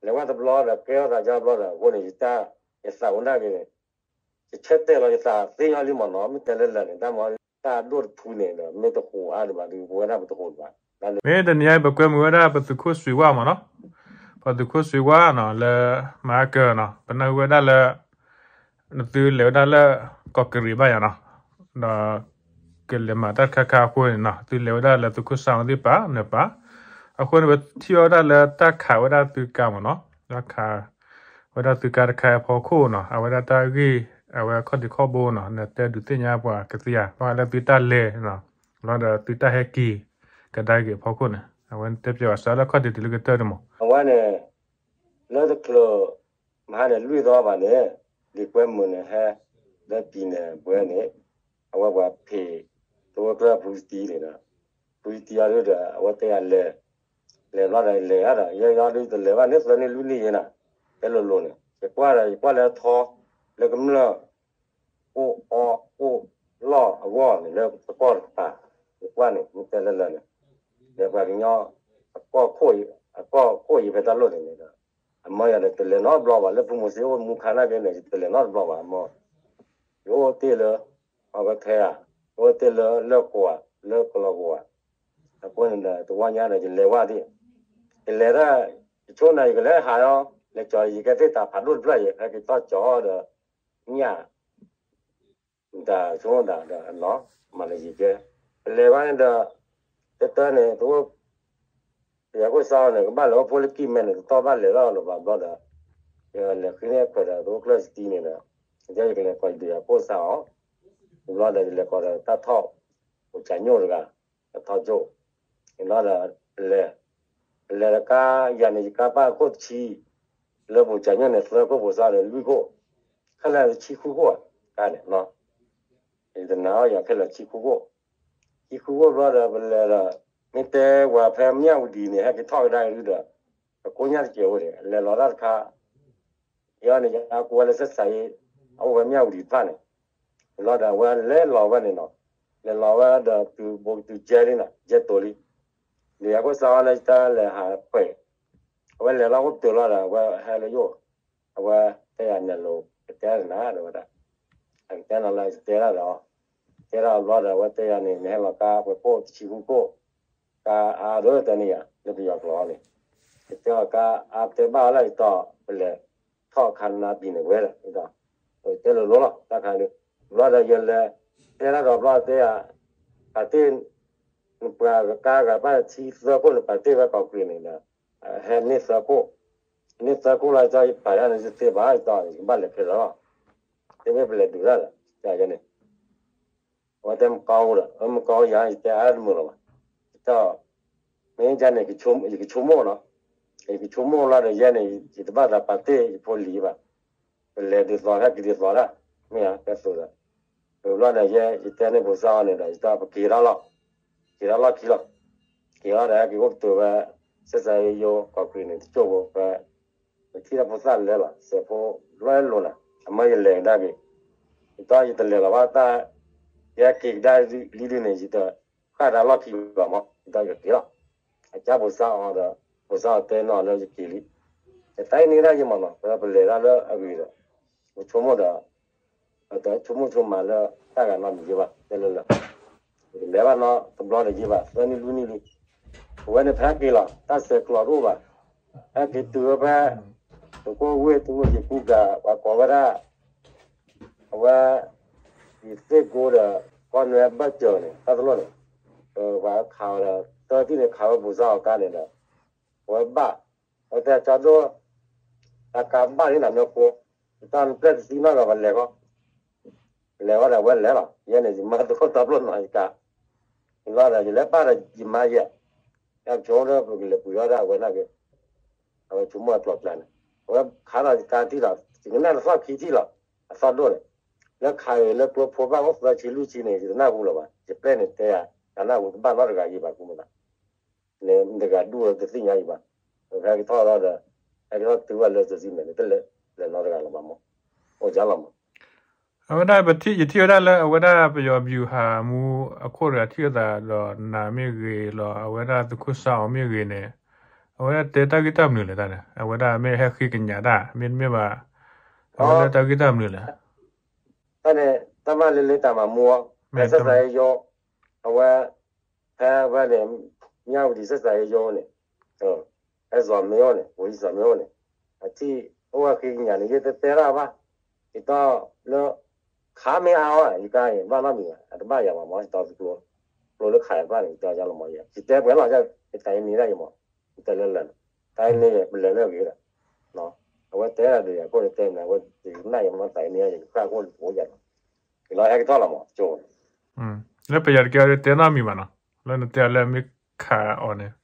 လဲၤဝဲတဘျီဒီး ကဲထီၣ်သးကဘျီဒီး အဃိန့ၣ် ယတၢ် ယသးအိၣ်ဒၣ်က့ၤန့ၣ် ယဆၢတဲာ်လီၤယသးသ့ညီလံမ့ၢ်နီၤ, မ့ၢ်တဲလၢလၢာ်န့ၣ် တၢ်မ့ၢ်တၢ်ဒိၣ်တဖုန့ၣ်ဒီး မ့ၢ်တဟူးအါဒံးဘၣ်ဒီး ပဝဲဒၣ်ပတဟူးဒံးဘၣ်. မ့ၢ်တနံၤအံၤ ပကွဲမုာ်ဝဲဒၣ်ပသုးခိၣ်စွ့ၤဝါမ့ၢ်နီၤ, ပသုးခိၣ်စွ့ၤဝါနီၤ လၢမၤကၢၤနီၤ ပနၢ်ဟူဝဲဒၣ်လၢ နသုလဲၤဝဲဒၣ်လၢ ကီၢ်ကရံၣ်ဘၣ်ယၤနီၤ, ဒီး ကလဲၤမၤတၢ်တခါခါအဃိန့ၣ်နီၤ သုလဲၤဝဲဒၣ်လၢသုးခိၣ်စၣ်အီၤသ့ၣ်တဖၣ်န့ၣ်ပၢ်, အဃိန့ၣ် ပထံၣ်အီၤဝဲဒၣ်လၢတၢ်ခးဝဲဒၣ်သုကါမ့ၢ်နီၤ, တၢ်ခးဝဲဒၣ်သုကါတခါအဖီခိၣ်နီၤ အဝဲဒၣ်တၢ်ဂ့ၢ် အဝဲခီၣ်ထံးခီၣ်ဘိနီၤ နတဲဒုးသ့ၣ်ညါပှၤကသ့ဧါ, ဘၣ်ဃးလၢသုတၢ်လဲၤနီၤ လီၤဒီးသုတၢ်ဟဲက့ၤ ကဒါက့ၤအဖီခိၣ်န့ၣ် အဝဲတဲပၠးဝဲစးလၢခီၣ်ထံးတုၤလၢကတၢၢ်န့ၣ်မ့ၢ် အဝဲန့ၣ် လၢတချုး မဟါန့ၣ် လွံၢ်သီဘၣ်န့ၣ် လံာ်ကွဲမုာ်န့ၣ်ဟဲ လၢကံၣ်န့ၣ်ဘှဲန့ၣ် အဝဲပှၤဖံး တဝဲကျၢၢ်ဖုစတံန့ၣ်ဒီး ဖုစတံအီၤဒုဒီး အဝဲတဲယၤလဲၤ လဲၤဘျီဒီးလဲၤဒီး ယဲယီဒုတလဲၤဘၣ်န့ၣ် သၢနံၣ်လွံၢ်နံၣ်ယဲနၤ တဲလိၤလိၤန့ၣ် ယကွၢ်ဒီး ယကွၢ်လၢအထီ လၢကမျၢၢ် အိၣ်အီၣ်အိၣ်လီၢ်အဂီၢ်န့ၣ် လၢသကိးတကပၤ ယကွၢ်န့ၣ် မ့ၢ်တဲလၢလၢာ်န့ၣ် ဒီးပှၤကညီ အကီၢ်ခိၣ် အကီၢ်ခိၣ်အံၤဖဲတၢ်လိၣ်န့ၣ်န့ၣ်ဒီး အမၢယၤဒီး တလဲၤနီတဘျီဘၣ် လၢဖိမိၤစ့အိၣ်မူခါနာ်က့န့ၣ် ယတလဲၤနီတဘျီဘၣ် အမၢ ယအိၣ်တ့ၢ်လၢ အီကထဲဧါ, ယအိၣ်တ့ၢ်လၢလၢၢ်ကိးဧါ, လၢကလီၤကိးဧါ, အဃိန့ၣ်ဒီး တဝီညါဒီး ယလဲၤဝဲဒၣ်, ယလဲၤတၢ် ယဆိကမိၣ် ယကလဲၤဟးလီၤ, လဲၤကၠီၤယကဲသ့ၣ်တၢ်ဖးဒိၣ်တဖျၢၣ် ယဟဲက့ၤထီၣ်ကၠီၤအီၤဒီး ညၣ် တၢ်ဆိကမိၣ်ဒၣ်ဒီးအနီၢ် မၤလၢယကဲ, ပလဲၤဘၣ်န့ၣ်ဒီး တၢ်တၢ်န့ၣ် တဝဲ ယၤခိၣ်စါအီၤန့ၣ် ကဘၣ်လဲၤအိၣ်ဖှိၣ်လၢကံၢ်မဲန့ၣ် တတီၢ်ဘၣ်လဲၤထီၣ်လၢၤဘၣ်ဘျီဒီး ယလဲၤဃ့န့ၢ်ခွဲးဒီး တဝဲကျၢၢ်စတံန့ၣ်ဒီး ယကလဲၤကိးယဒုးယၤခိၣ်စါအီၤ, တဘျီဒီး ယလဲၤကိးဒီးတၢ်ထီၣ် ပိာ်စၢညိၣ်တဂၤ, တၢ်ထီၣ်ကၠိၣ်, တဘျီဒီး ပလဲၤ ပလဲၤဒီးကါယၤန့ၣ် ယကါပၣ်ခိၣ်တဆံ လၢပိာ်စၢညိၣ်န့ၣ် သၢခိၣ် ပိာ်စၢန့ၣ် လွံၢ်ခိၣ်, ခဲလၢာ်ဆံဃုခိၣ်, ကါန့ၣ် ယတနာ်အီၤယၤခဲလၢာ်ဆံဃုခိၣ်, ဆံဃုခိၣ်ဘျီဒီး ပလဲၤဒီး မ့ၢ်တဲဝဲဖဲမၠၣ်ဝတံၤန့ၣ် ဟဲက့ၤထီၣ်ကဒါအံၤဒီး ပကိးညၣ်တစဲးဝဲန့ၣ် လဲၤလီၤတၢ်တခါ ယၤန့ၣ် ယအါကိးဝဲလၢဆက်ဆံရေး အအိၣ်ဝဲမၠၣ်ဝတံၤတဖၣ်န့ၣ်, လီၤဒီးအဝဲလဲၤလီၤဝဲန့ၣ်နီၤ, လဲၤလီၤဝဲဒီးတုၤဘိးကတုၤကဲလံနီၤ, ကဲတိၤလံ, ဒီးယၤခိၣ်စါအီၤန့ၣ် ယတၢ်လဲၤဟးခွဲး, အဝဲလဲၤလီၤအိၣ်ပတုာ်လီၤဒီး အဝဲဟဲလၢယိၣ်, အဝဲတဲယၤနဲၣ်လိၤ ကတဲနၤဒီးဝဲဒၣ်, အကတဲနၤလၢယတဲဒၣ်ဒီး တဲဒၣ်ဘျီဒီး အဝဲတဲယၤန့ၣ် နဟဲလီၤကါပှဲၤခိၣ်တဆံဃုခိၣ်, ကါအါဒိၣ်တဲန့ၣ်ယၤ လၢပယီၤကျိာ်န့ၣ်, ယတဲအီၤကါအါတဲဘၣ်လၢယတီၢ် ပလဲၤထီၣ်ခါနါပံၤန့ၣ်ဝဲဒီး, တဲလိၤလိၤလီၤ တၢ်ခါန့ၣ်, ဘျီဒီးယလဲၤ တဲဒၣ်ဒီးဘျီတဲယၤ, ပာ်တ့ၢ် နပှၤကါဂၤဘၣ်ထံသၢခိၣ်န့ၣ် ပာ်တ့ၢ်ဝဲကီးကွံာ်န့ၣ်ဒီး, ဟဲန့ၢ်သၢခိၣ်, န့ၢ်သၢခိၣ်လီၤ ယတီၢ်ယပာ်ယၤန့ၣ် ယတသ့ဘၣ် ယတီၢ် ယကဘၣ်လဲၤခဲလၢာ်လီၤ, တမ့ၢ်ပလဲၤဒုးတၢ်ဒီး ယၤန့ၣ် အဝဲတဲမကီအိၣ်ဒီး အမကီအိၣ်ယၤ ယတဲအါတမုာ်လီၤဘၣ်, ယတီၢ် မ့ၢ်ယၤန့ၣ် ယကဆိကမိၣ်နီၤ, ယကဆိကမိၣ်လီၤဒီးယဲန့ၣ် ယတဘၣ်သးပာ်တ့ၢ်ယဖိလံၤဘၣ်, ပလဲၤဒ်သိး ဟဲက့ၤဒ်သိးဒၣ်, မ့ၢ်ဧါ ကဲသိးဒီး, ဝံၤဘျီဒီးယဲ ယတဲန့ၢ်ဖိသၣ်အီၤန့ၣ်ဒီး ယတီၢ်ပက့ၤထီၣ်လီၤ, က့ၤထီၣ်လီၢ်ခံလီၤ, က့ၤထီၣ်ဒီးဟဲက့ၤအိၣ်ကတိၤဝဲ ဆက်ဆံရေး ယိၤကီးကွံာ်န့ၣ် တကၠိၢ်ဖိဖဲ ပထံၣ်တၢ်ဖိသၣ်လဲၤလီၤ စဲးဖိလီၤအဲၣ်လိၤနၤ အမၢယလဲၤကဒါက့ၤ, ယတီၢ်ယတလဲၤလီၤဘၣ်တၢ်, ယဟဲက့ၤကဒါလံဒုန့ၣ် ယတဃၣ်တၢ်လီၢ်ခံဘၣ်မး ယတီၢ်ယက့ၤလီၤ, အကါဖိသၣ်အီၤဒီး ဖိသၣ်အီၤတဲနီၤလၢယက့ၤလံ, ယတၢ်အံၤန့ၣ်ဒၣ်ယမးနီၤ ပပလဲၤဒၣ်လၢအဂ့ၤဒီး, ပဆိကမိၣ်ဒီး ပတဆိကမိၣ်ဆိကမးလၢတၢ်ဂၤနီတမံၤယဲဘၣ် တဲလၢလၢ လဲၤဘၣ်နီတဘျီဒီးယဲဘၣ် သၢနံၣ်လွံၢ်နံၣ်လံ, ပဝဲန့ၣ်ဖဲဟဲက့ၤလီၤ တၢ်ဆဲးကျိးတအိၣ်ဘၣ်, ဟဲက့ၤတုၤဝဲဖဲ သုးခိၣ်ဝ့ၢ်သုးခိၣ်ယကူဂၤ ပှၤကိးဝဲဒၣ် အဝဲ ယသ့ၣ်ကိဒီး ကီၢ်နွဲဘၢၣ်စၢၤန့ၣ် တၢ်တလိၣ်န့ၣ်, ပှၤခးအီၤဒီး တၢ်တံၢ်န့ၣ်ခးဝဲပူၤစၢ်အီၤကါန့ၣ်ဒီး အဝဲဘၣ်, အဝဲတဲကၠီဒိၣ်, တၢ်ကါဘၣ်လံနၤမ့ၢ်ဖိ, တၢ်နပျဲၢ်တသံနီၢ်ဒီးပလဲၤဃီ, လဲၤဃီဒီးအဝဲလဲၤလီၤ, ယဲန့ၣ် ယမါသကိးတဘျီနီၤယကါ, လီၤဒီးယလဲၤပာ်ဒီးယမါယဲ, တၢ်ဆိကမိၣ်လၢပကလဲၤပှ့ၤထီၣ်ဒၣ်အဝဲနာ်က့, အဝဲဆိကမိၣ်အကျိၤကျါန့ၣ်, အဝဲခးဒီးယကါထံၣ်လီၤ, ယကနၣ်တသီၣ်ခံထံၣ်လီၤ, အသီၣ်ဒိၣ်န့ၣ်, လၢခးဂ့ၤလၢကျိဖိဘၣ်အိၣ်သၢဆံလွံၢ်ဆံန့ၣ် ယတနၢ်ဟူလၢၤဘၣ်, ယပျဲၢ်န့ၣ်တဲယၤ, တၢ်နၢ်ဟူတဘၣ်နီတဂၤယံၤဘၣ် ဃိမတၤ န့ၣ်တဂၤဒူၣ်ဝဲတသ့ၣ်ညါအံၤဘၣ်, ဟဲက့ၤထီၣ်ဒီး ဟဲက့ၤထီၣ်တုၤဝဲလၢစီၤစံမဲာ်န့ၣ် တလဲၤနီတဂၤလၢၤဘၣ်မး, အိၣ်ကၢ်လီၤမး, အဝဲဒၣ်ပထံၣ် ယထံၣ်ဝဲဒၣ်လၢအဝဲဒၣ်ပယီၤဘျူးဟးမူအခိၣ်တဂၤထံၣ်ဝဲသးဒီးနၤမ့ၢ်ဂ့ၤလီၤ အဝဲဒၣ်သုးခိၣ်စါအီၤမ့ၢ်ဂ့ၤန့ၣ်, အဝဲဒၣ်တဲတၢ်ဂ့ၢ်တၢ်မနုၤလဲၣ်တၢ်န့ၣ် အဝဲဒၣ်မ့ၢ်ဟဲဃ့ကညးတၢ် မ့တမ့ၢ်ဘၣ် အဝဲဒၣ်တၢ်ဂ့ၢ်တၢ်မနုၤလဲၣ် တၢ်န့ၣ် တၢ်မၤလၢလၢတၢ်မၤမူအီၤ ဖဲဆက်ဆံရေးရုံး အဝဲ ဖဲဝဲန့ၣ် မြဝတီဆက်ဆံရေးရုံးန့ၣ် အဲ ဇော်မင်းဦးန့ၣ် ဝန်ကြီးဇော်မင်းဦးန့ၣ် အထံၣ် အိၣ်ဝဲဃ့ကညးန့ၣ် ယတတဲတၢ်ဘၣ် ယတီလၢ ခးမ့ၢ်အါအီၤ ယကါအံၤ ဘၣ်နီတမံၤဘၣ် အတဘၣ်ယၤဘၣ်မ့ၢ် ယတီသုကျိ ကျိလၢခးယၤတဘၣ်န့ၣ် ယတဲယါလီၤမ့ၢ် ယတဲပှဲၤလီၤ ယသးအံၤန့ၣ်ဒၣ်ယမ့ၢ် ယတဲလၢလၢာ်န့ၣ် သးအံၤန့ၣ် ပလဲၤလၢအဂ့ၤဒီး အဝဲတဲဒၣ်ဒီးယၤ ခိၣ်န့ၣ်တဲန့ၣ် အဝဲယကနၣ်ယမ့ၢ်သးအံၤန့ၣ် ယကဃၣ်ခိၣ်လၢပအိၣ်ယၤလီၤ ယလီၤဟဲကထီၣ်လီၤမ့ၢ် ကၠိ လၢပယီၤတက့ၢ်အီၤဒ်တဲနီတမံၤဘၣ်နီၤ လၢနတဲအီၤလၢမ့ၢ်ခးအီၤန့ၣ်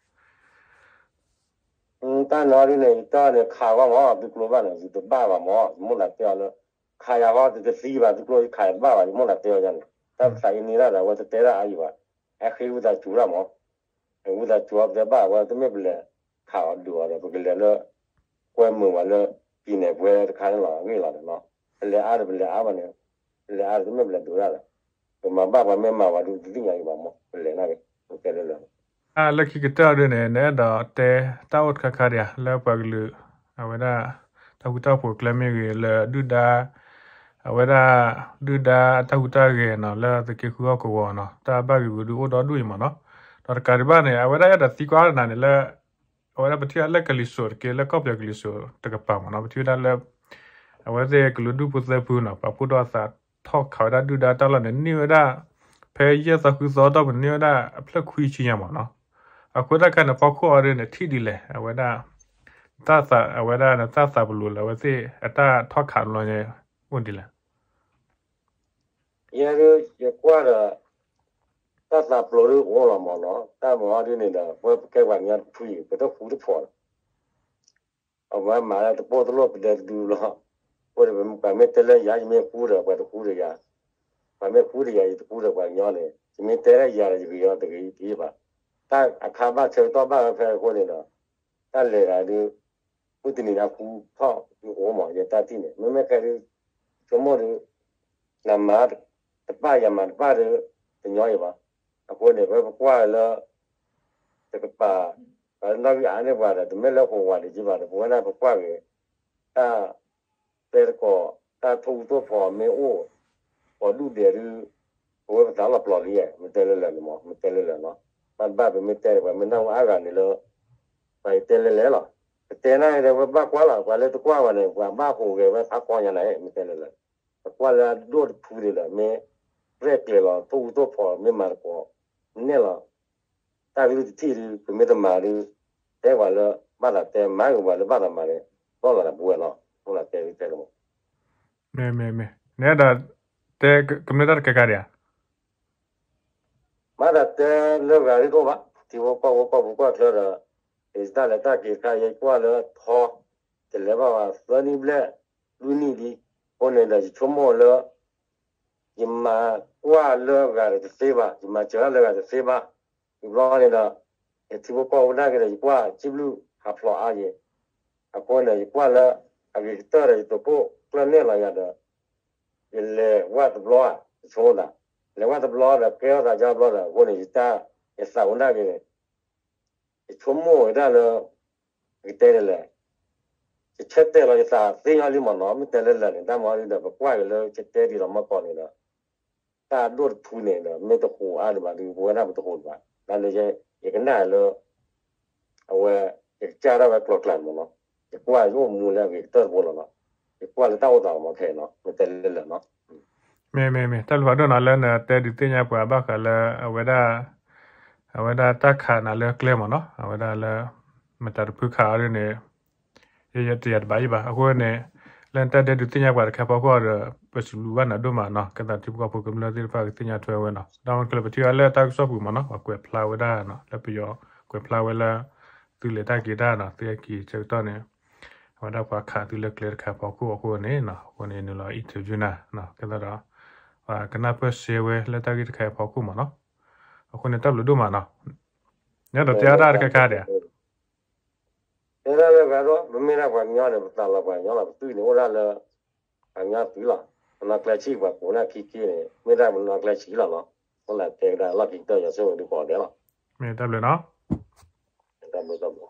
တၢ်နီၤဒ်န့ၣ် ယတၢ်န့ၣ်ခးဝဲမ့ၢ် သုကျိဘၣ်န့ၣ် ယတဘၣ်ဘၣ်မ့ၢ် ယမိၢ်နၤတဲအီၤလၢ ခးယၤဃီ တတသံဘၣ် သုကျိယခးယၤတဘၣ်ဘၣ် ယမိၢ်နၤတဲအီၤယၤန့ၣ် တၢ်သးအံၤန့ၣ်ဒၣ်ဒီး အဝဲတတဲဒၣ်အါယံၤဘၣ် ဟဲဃ့ဝံသးစူၤဒၣ်မ့ၢ် ဝံသးစူၤအီၤပတဲဘၣ် အဝဲတမ့ၢ်ပလဲၤခးအီၤဒုးအီၤဒီး ပကလဲၤလၢ ကွဲမုာ်ဝဲလၢ ပြည်နယ်ပွဲတခါန့ၣ်လီၤ အဂ့ၢ်လီၤဒီးနီၤ ပလဲၤအါဒီးပလဲၤအါဘၣ်န့ၣ် ပလဲၤအါဒီးတမ့ၢ်ပလဲၤဒုးဒၣ်ဒီး ပမၤဘၣ်ပှၤမ့ၢ်မၤဝဲဒုးတသ့ၣ်ညါအံၤဘၣ်မ့ၢ် ပလဲၤန့ၣ် ပတဲလၢလၢာ် လၢခံကတၢၢ်ဒ်န့ၣ် နအဲၣ်ဒိးတဲတၢ်အိၣ်တခါခါဒံးဧါ လၢပှၤကလုာ် အဝဲဒၣ် တၢ်ဃူတၢ်ဖိးကျဲမ့ၢ်ဂ့ၤ လၢဒုၣ်ဒါ အဝဲဒၣ် ဒုၣ်ဒါအတၢ်ဟူးတၢ်ဂဲၤနီၤ လၢသုးက့ဃုဟီၣ်ကဝီၤနီၤ တၢ်ဘၣ်ဂ့ၤဂ့ၤဒုးအိၣ်ဒီဒူၣ်အံၤမ့ၢ်နီၤ ဒီးတကးဒံးဘၣ်န့ၣ် အဝဲဒၣ်အဲၣ်ဒိးသံကွၢ်နၤန့ၣ်လၢ အဝဲဒၣ်ပထံၣ်ဝဲလၢကလံၤစိးတက့ၢ် လၢကီၢ်ပယီၤကလံၤစိးတကပၤမ့ၢ်နီၤ ပထံၣ်ဝဲဒၣ်လၢ အဝဲသ့ၣ်ကလုာ်ဒူၣ်ဖိသၢဖုနီၤ ပာ်ဖှိၣ်ဒီးအသးထီၣ်ခးဝဲဒၣ်ဒုၣ်ဒါတၢ်လီၢ်န့ၣ် န့ၢ်ဝဲဒၣ် ဖဲယဲၢ်သီဃုသီတီၢ်ပူၤန့ၣ် န့ၢ်ဝဲဒၣ်အဖျၢၣ်ခွံဆံညါမ့ၢ်နီၤ အဃိတၢ်ခါန့ၣ် ဖီခိၣ်အီၤဒ်န့ၣ် ထံၣ်ဒ်လဲၣ် အဝဲဒၣ် တၢ်သး အဝဲဒၣ်တၢ်သးပလီၤလၢအဝဲသ့ၣ် အတၢ်ထီၣ်ခးလီၤန့ၣ် အိၣ်ဒ်လဲၣ် ယဲဒ်ယကွၢ်ဒီး တၢ်သးပျိးဒ်အိၣ်လီၤမ့ၢ်နီၤ တၢ်မၤအီၤဒ်န့ၣ်ဒီး ပဝဲပကဲပှၤကညီတဖုအံၤ ပတဃူတဖိးလီၤ အဝဲမၤလၢတပိၢ်တလိၣ်ပဒဲတဒုလီၤ အဃိန့ၣ် ပှၤမ့ၢ်တဲလၢယၤ ယမ့ၢ်ဃူဒီး ပှၤတဃူဒီးယၤ ပှၤမ့ၢ်ဃူဒီးယၤ ယတဃူဒီးပှၤကညီန့ၣ် ယမ့ၢ်တဲလၢယၤဒီး ယဂ့ၤအီၤတဂ့ၤတဂ့ၤဘၣ် တၢ်အခါဘၣ်ဆၢကတီၢ်ဘၣ်ဝဲဖဲအဃိန့ၣ်ဒီး တၢ်လဲၤဂၤဒ် မုၢ်တနံၤန့ၣ် အဃူထီၣ်ဒ်အိၣ်မး ယတၢ်ထံၣ်န့ၣ် မ့မ့ၢ်ခဲဒ် ဆိကမိၣ်ဒ် နမၤတပၣ်ယမၤတပၣ်ဒီး တညီအံၤဘၣ်. အဃိန့ၣ် ပကွၢ်လၢ တကပၤ ပှၤလၢနီၣ်ဂံၢ်အါန့ၢ်ပှၤဒီး တမ့ၢ်လၢဟိဝၤဒံးက့ဘၣ်ဒီး ပဝဲဒၣ်ပကွၢ်က့ၤ တၢ် တဲသကိး တၢ်ထိၣ်ဂူၤထိၣ်ဖိးမ့ၢ်အိၣ် ကိးဒူၣ်ဒဲးဒုး ပဝဲပသးလီၤပျီလံ မ့ၢ်တဲလၢလၢာ်န့ၣ်မး မ့ၢ်တဲလၢလၢာ်နီၤ ဘၣ်တဘၣ်ပမ့ၢ်တဲဒီး ပှၤမ့ၢ်နၢ်ဟူအါဂၤန့ၣ်လၢ ပှၤတဲလၢလၢာ်လီၤ. ပတဲနၢ်အံၤဒီး ပဘၣ်ကွၢ်လီၤ ပှၤလၢတကွၢ်ဘၣ်န့ၣ် ပှၤဘၣ်ဟူးဂဲၤဝဲဖးကီညါန့ၣ် မ့ၢ်တဲလၢလၢာ် ပကွၢ်လၢအဒိၣ်တဖုန့ၣ်ဒီး မ့ၢ်ရဲၣ်ကျဲၤလီၤ ထိၣ်ဂူၤထိၣ်ဖိး မ့ၢ်မၤသကိး နဲၣ်လီၤ တၢ်ကလုၢ်တထံၣ်ဒုး ပမ့ၢ်တမၤဒုး တဲပှၤလၢဘၣ်သးတဲ မၤဂ့ၤပှၤလၢဘၣ်သးမၤန့ၣ် ဘီၣ်လီၤသးပဝဲလီၤ အိၣ်လီၤတဲဒုးတဲလၢ မ့ၢ်မ့ၢ်မ့ၢ် နအဲၣ်ဒိးတဲကမျၢၢ်တၢ်တခါခါဒံးဧါ မၤသးတဲလၢဂၤဒ်တအိၣ်ဘၣ် ထံဖိကီၢ်ဖိကီၢ်ဖိကီၢ်ချၢဒီး တၢ်လဲၤတၢ်က့ၤတခါ ယကွၢ်လၢထီ တလဲၤဘၣ်ဘၣ် သၢနံၣ်ဘျဲၣ် လွံၢ်နံၣ်လံ အဃိန့ၣ်ဒီး ယဆိကမိၣ်လၢ ယမၤကွၢ်လၢဂၤဒီးတသ့ဘၣ် ယမၤစၢၤတၢ်လၢဂၤတသ့ဘၣ် ယဘျီန့ၣ်ဒီး ယထံဖိကီၢ်ဖိဒၣ်က့ၤဒီး ယကွၢ်စံးဘျုးဟးဖျိးအါယဲ အဃိန့ၣ် ယကွၢ်လၢ အဂ့ၤကတၢၢ်ဒီး ယသုးခိၣ်ကျၢၢ်နဲၣ်လီၤယၤဒီး ယလဲၤဝဲတဘျီဧါ ယဆိကမိၣ်သး လဲၤဝဲတဘျီဒီး ကဲထီၣ်သးကၢဘျီဒီး အဃိန့ၣ် ယတၢ် ယသးအိၣ်ဒၣ်က့ၤန့ၣ် ယဆိကမိၣ်ဝဲဒၣ်လၢ ပကတဲဒ်လဲၣ် ယဆၢတဲာ်လီၤယသးသ့ညီလံမ့ၢ်နီၤ မ့ၢ်တဲလၢလၢာ်န့ၣ် တၢ်မၤအီၤဒ်ဒီး ပကွၢ်က့ၤလၢဆၢတဲာ်ဒ်လီၤမၢ်ကီးန့ၣ်ဒီး တၢ်အဒိၣ်တဖုန့ၣ်ဒီး မ့ၢ်တဟူးအါဒံးဘၣ်ဒီး ပဝဲဒၣ်ပတဟူးဒံးဘၣ် လၢန့ၣ် ယကနၣ်လၢ အဝဲ ယကစၢ်ဒၣ်ဝဲကျိၤကျဲမ့ၢ်နီၤ ယကွၢ်ယအိၣ်မူလၢအဂ့ၤကတၢၢ်တဘိလီၤနီၤ ယကွၢ်လၢတၢ်အိၣ်သးမ့ၢ်ခဲအံၤနီၤ မ့ၢ်တဲလၢလၢာ်နီၤ မ့ၢ်မ့ၢ်မ့ၢ် တၢ်ဘျုးဖးဒိၣ်နီၤ လၢနတဲဒုးသ့ၣ်ညါပှၤဘၣ်ဃးလၢ အဝဲဒၣ် အဝဲဒၣ်တၢ်ခးနၤလၢကျဲမ့ၢ်နီၤ အဝဲဒၣ်လၢ မတၤတဖုခးအီၤဒ်န့ၣ် ယတယာ်တဘၣ်ယံၤဘၣ် အဃိန့ၣ် လၢနတၢ်ဒဲးဒုးသ့ၣ်ညါပှၤတခါဖီခိၣ်ဒီး ပစံးဘျုးဘၣ်နၤဒိၣ်မးနီၤ ကဲသးထံဖိကီၢ်ဖိကမျၢၢ်သ့ၣ်တဖၣ်ကသ့ၣ်ညါထွဲဝဲနီၤ ဒီးမ့ၢ်ကျၢၢ်ပထံၣ်အီၤလၢတၢ်ကစီၣ်ပူၤမ့ၢ်နီၤ ပှၤကွဲးဖျါဝဲဒၣ်နီၤ လၢပယီၤကွဲးဖျါဝဲလၢ သုလဲၤတၢ်က့ၤတၢ်နီၤ သုဟဲက့ၤဆၢကတီၢ်န့ၣ် အဝဲဒၣ်ပှၤခးသုလၢကျဲတခါဖီခိၣ်အဃိန့ၣ်နီၤ အဃိန့ၣ် နုာ်လီၤ interview နၤ ကဲသးဒီး ပှၤကနၢ်ပၢၢ်စ့ဝဲလၢတၢ်ဂ့ၢ်တခါအံၤဖီခိၣ်မ့ၢ်နီၤ အဃိန့ၣ် တၢ်ဘျုးဒိၣ်မးနီၤ နအဲၣ်ဒိးတဲအါတၢ်တခါခါဒံးဧါ တဲဒၣ်လၢဂၤဒီး ပမ့ၢ်ဒၣ်ပှၤကညီန့ၣ် ပသးလီၤပှၤကညီလီၤ ပသွံၣ်န့ၣ်အိၣ်ဒၣ်လၢ ပှၤကညီသွံၣ်လီၤ ပနီၢ်ကျဲဆံးပှၤကိးန့ၣ်ခံခ့န့ၣ် မ့ၢ်ဒၣ်ပနီၢ်ကျဲဆံးလီၤနီၤ အိၣ်လၢတဲကဒါလီၢ်ခံကတၢၢ် ယွၤဆိၣ်ဂ့ၤဒုးကိးဂၤဒဲးလီၤ မ့ၢ်တၢ်ဘျုးနီၤ တၢ်ဘျုးတၢ်ဘျုး